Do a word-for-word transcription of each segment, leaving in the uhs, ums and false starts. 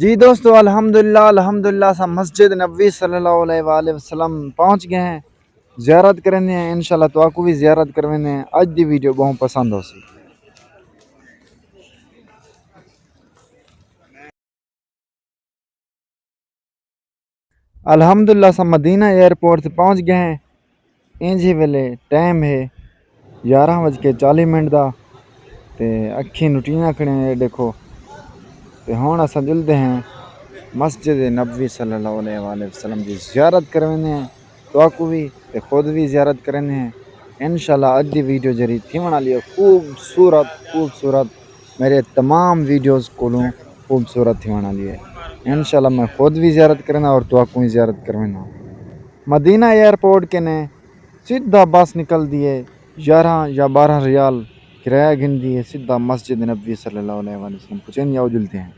جی دوستو، الحمدللہ، الحمدللہ، اساں مسجد نبوی صلی اللہ علیہ وآلہ وسلم پہنچ ڳئے ہیں۔ زیارت کریندے ہیں، انشاءاللہ تہاکوں وی زیارت کرویندے ہیں۔ اڄ دی ویڈیو ٻہوں پسند ہوسی۔ الحمدللہ، اساں مدینہ ایئرپورٹ تے پہنچ ڳئے ہیں۔ اینجھے ویلے ٹائم ہے یارہاں وج کے چالیہہ منٹ دا، تے اکھیں نٹیاں کھڑے ہیں، ݙیکھو۔ تے ہݨ اساں ڄلدے ہیں مسجد نبوی صلی اللہ علیہ وآلہ وسلم دی زیارت کرویندے ہیں، تہاکوں وی تے خود وی زیارت کریندے ہیں۔ انشاءاللہ اڄ دی ویڈیو جیڑھی تھیوݨ والی ہے خوبصورت، خوبصورت، میرے تمام ویڈیوز کولوں خوبصورت تھیوݨ والی ہے۔ انشاءاللہ میں خود وی زیارت کرینداں اور تہاکوں وی زیارت کروینداں۔ مدینہ ایئرپورٹ کنے سدھا بس نکلدی ہے، یارہاں یا ٻارہاں ریال کرایہ گھندی ہے، سدھا مسجد نبوی صلی اللہ علیہ وآلہ وسلم پہنچیندی ہے۔ آؤ ڄلدے ہیں۔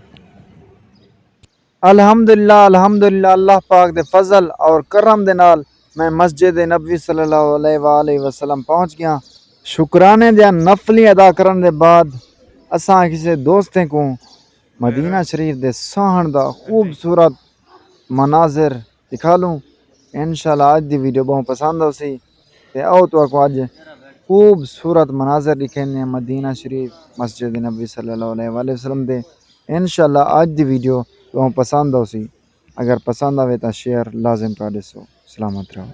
الحمدللہ، الحمدللہ، اللہ پاک دے فضل اور کرم دے نال میں مسجد نبوی صلی اللہ علیہ وآلہ وسلم پہنچ ڳیاں۔ شکرانے دیاں نفلیں ادا کرݨ دے بعد اساں کسے دوستیں کوں مدینہ شریف دے ساہݨ دا خوبصورت مناظر ݙکھالوں۔ انشاءاللہ اڄ دی ویڈیو ٻہوں پسند ہوسی۔ تے آؤ تہاکوں اڄ خوبصورت مناظر ݙکھیندے ہیں مدینہ شریف، مسجد نبوی صلی اللہ علیہ وآلہ وسلم دے۔ انشاءاللہ اڄ دی ویڈیو تہاکوں پسند ہوسی۔ اگر پسند آوے تاں شیئر لازم کر ݙیسو۔ سلامت رہو۔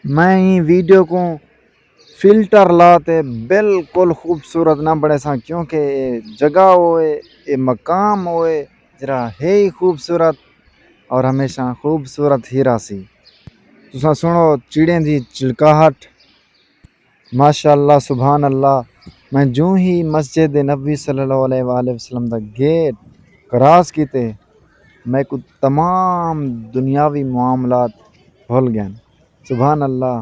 میں ایں ویڈیو کوں فلٹر لا تے بالکل خوبصورت نہ بݨیساں، کیونکہ اے جگہ ہوئے، اے مقام ہوئے، جیڑھا ہے ہی خوبصورت اور ہمیشہ خوبصورت ہی رہسی۔ تساں سݨو چڑیں دی چلکاہٹ، ماشاءاللہ، سبحان اللہ۔ میں جوں ہی مسجد نبوی صلی اللہ علیہ وآلہ وسلم دا گیٹ کراس کیتے، میکوں تمام دنیاوی معاملات بھل ڳئن۔ سبحان اللہ،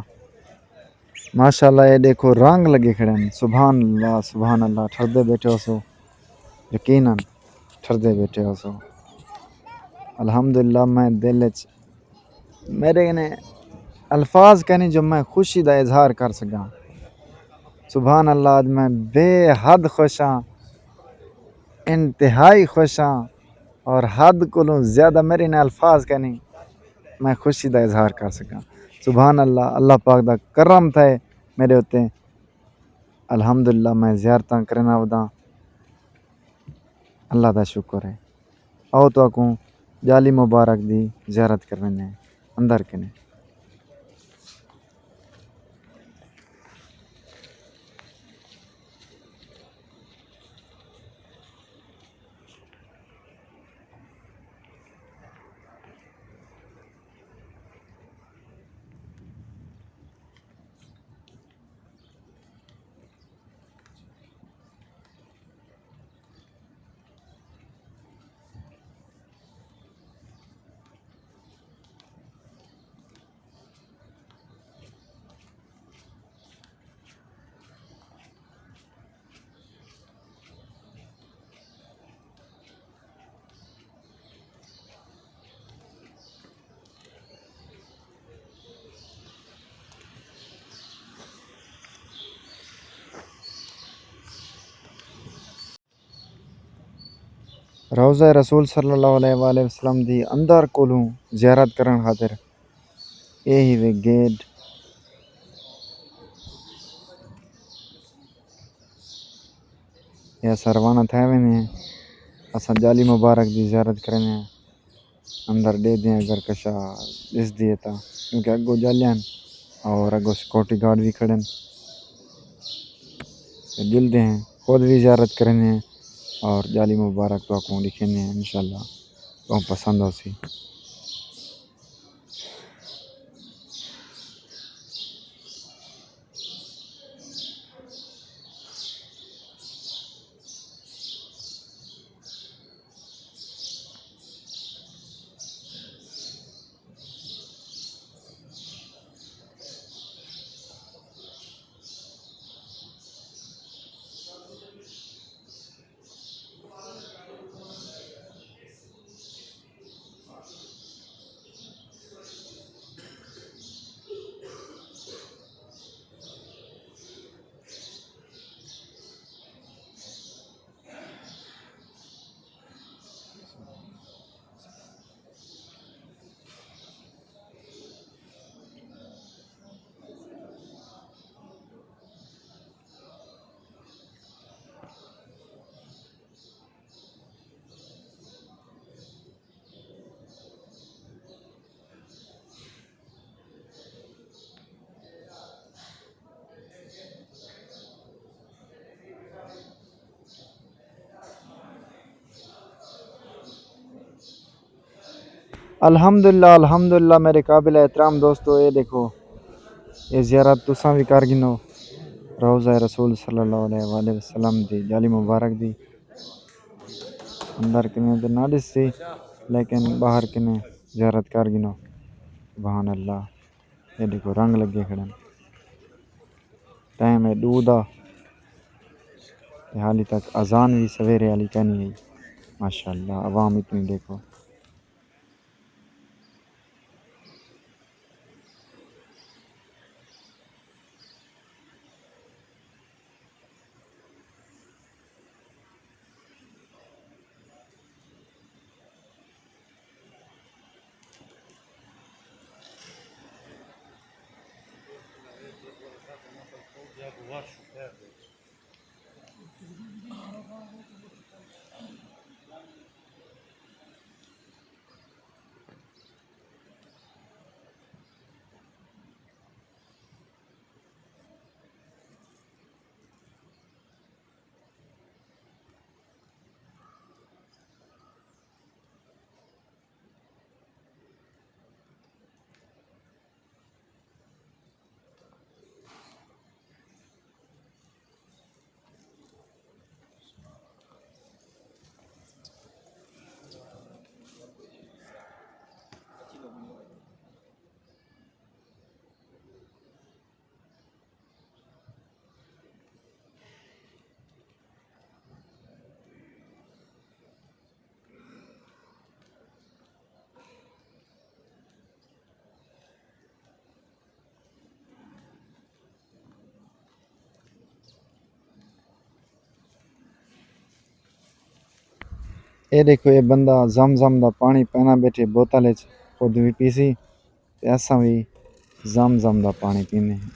ماشاءاللہ۔ اے ݙیکھو رنگ لڳے کھڑے ہن۔ سبحان اللہ، سبحان اللہ، ٹھردے ٻیٹھے ہوسو، یقیناً ٹھردے ٻیٹھے ہوسو۔ الحمدللہ، میں دل اچ میݙے کنے الفاظ کینی جو میں خوشی دا اظہار کر سڳاں۔ سبحان اللہ، اڄ میں بے حد خوش ہاں، انتہائی خوش ہاں، اور حد کولوں زیادہ میݙے کنے الفاظ کینی میں خوشی دا اظہار کر سڳاں۔ سبحان اللہ، اللہ پاک دا کرم تھئے میݙے اتے۔ الحمدللہ، میں زیارتاں کریندا وداں، اللہ دا شکر ہے۔ آؤ تہاکوں ڄالی مبارک دی زیارت کرویندے ہیں اندر کنے۔ روضہ رسول صلی اللہ علیہ وآلہ وسلم دی اندر کولوں زیارت کرݨ خاطر اے ہی وے گیٹ۔ اے اساں روانہ تھئے ویندے ہیں۔ اساں ڄالی مبارک دی زیارت کریندے ہیں۔ اندر ݙیہدے ہیں اگر کشا ݙسدی ہے تاں، کیونکہ اڳوں جالیاں ہن اور اڳوں سیکورٹی گارڈ وی کھڑے ہن۔ تے ڄلدے ہیں، خود وی زیارت کریندے ہیں اور جالی مبارک تہاکوں ݙکھیندے ہیں، انشاءاللہ تہاکوں پسند ہوسی۔ الحمدللہ، الحمدللہ، میرے قابل احترام دوستو، اے ݙیکھو، اے زیارت تساں وی کر گھنو، روضہ رسول صلی اللہ علیہ وآلہ وسلم دی جالی مبارک دی۔ اندر کنیں تے نہ ݙسسی، لیکن ٻاہر کنیں زیارت کر گھنو۔ سبحان اللہ، اے ݙیکھو، رنگ لڳے کھڑن۔ ٹائم ہے ݙو دا، تے حالی تک اذان وی سویرے آلی کائنی آئی۔ ماشاءاللہ، عوام اتنی ݙیکھو۔ اے ݙیکھو، اے بندہ زمزم دا پاݨی پینا ٻیٹھے بوتل اچ، خود وی پیسی تے اساں وی زمزم دا پاݨی پیندے ہیں۔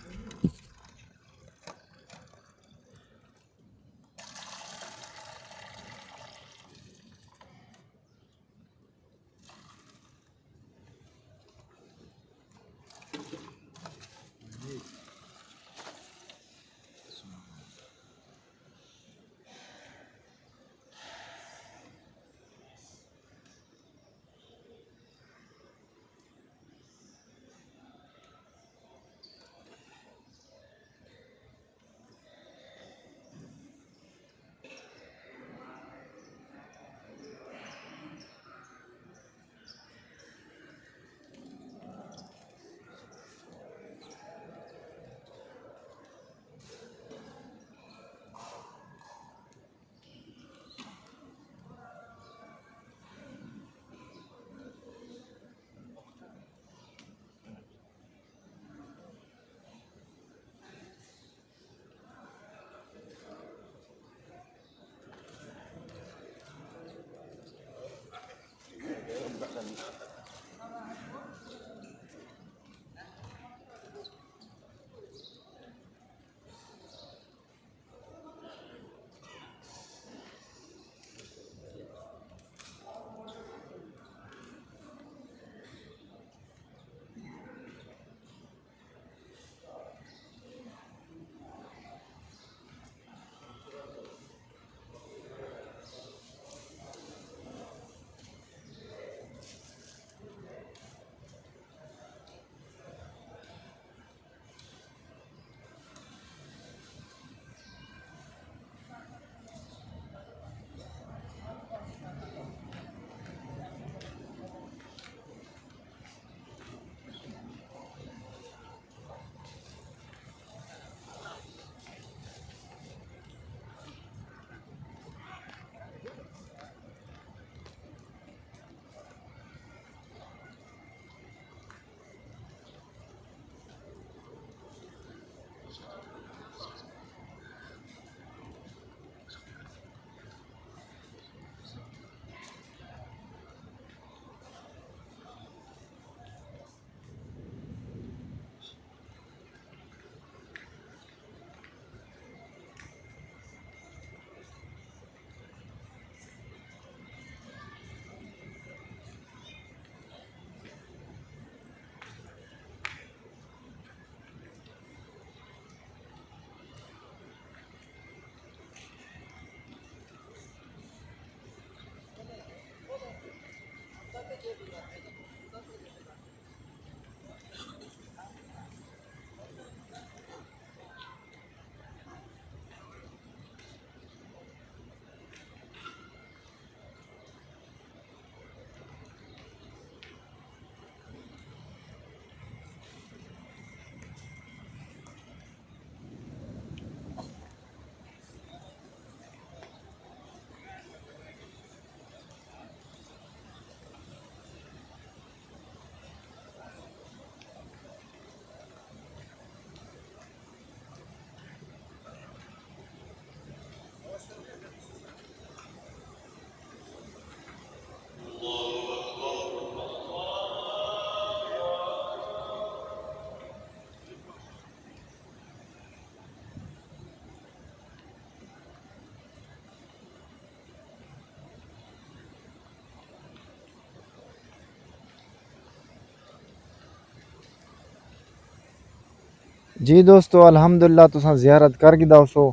جی دوستو، الحمدللہ تساں زیارت کر گھدا ہوسو۔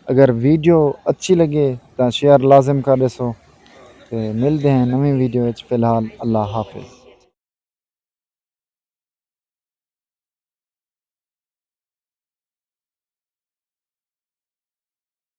اگر ویڈیو اچھی لگے تاں شیئر لازم کر ݙیسو۔ تے ملدے ہیں نویں ویڈیو وچ، فی الحال اللہ حافظ۔